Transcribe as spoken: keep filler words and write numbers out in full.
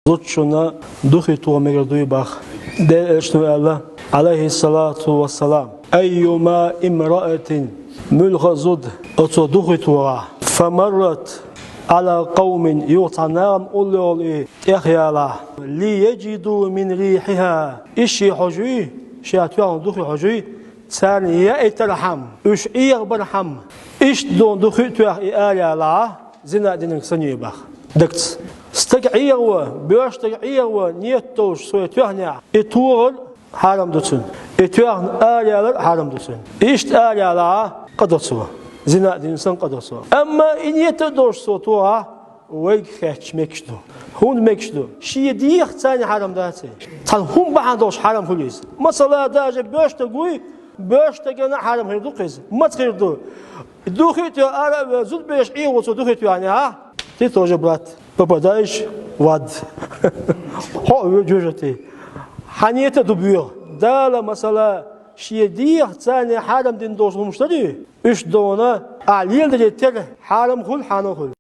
зудчунна духе тоха мегар дуй бах. Даьла Элчано аьлла, Ӏалайхи салату вассалам: «Айюма имраатин», муьлха зуда оцо духе тоха, «фамаррат Ӏала къавмин», юха цхьа нахана уллехула и тӀехъялахь, «лияджиду мин рихьиха», и ше хьожий, ша тоьхна духе хьожий, царна яийтархьама, уьш Ӏехабархьама, иштта дона духе а тоьхна и араяьлча, зина динарг санна ю бах. Дагца. Стаг Ӏехаве, боьрша стаг Ӏехаве, нийят долуш цо и тоьхнехь, и тохар хьарам ду цунна. И тоьхна араяьлар а хьарам ду цунна. Иштта араяьлча, къа до цо. Зина дина санна къа до цо. Амма и нийят а долуш цо тохахь, вайга хетча мегаш ду. ХӀунда мегаш ду? Шен дегӀаца цхьанна хьарам дац и. Цхьана хӀума бахьана долуш хьарам хуьлу иза. Масала, даже боьрша стаг вуй, боьрша стагана а хьарам хир ду-кх иза. Маца хир ду? Духе а тоьхна ара а ваьлла, зудабераш Ӏехаво цо духе а тоьхнехь, а? Ты тоже, брат, попадаешь в ад. Хьо а воьду жоьжахате. Хьан нийят а ду боьха. Дала, масала, шен дегӀаца цхьанна хьарам дина долуш хӀумнаш дарий, уьш дона, ахь леладаре терра хьарам хуьлу, хьанал хуьлу.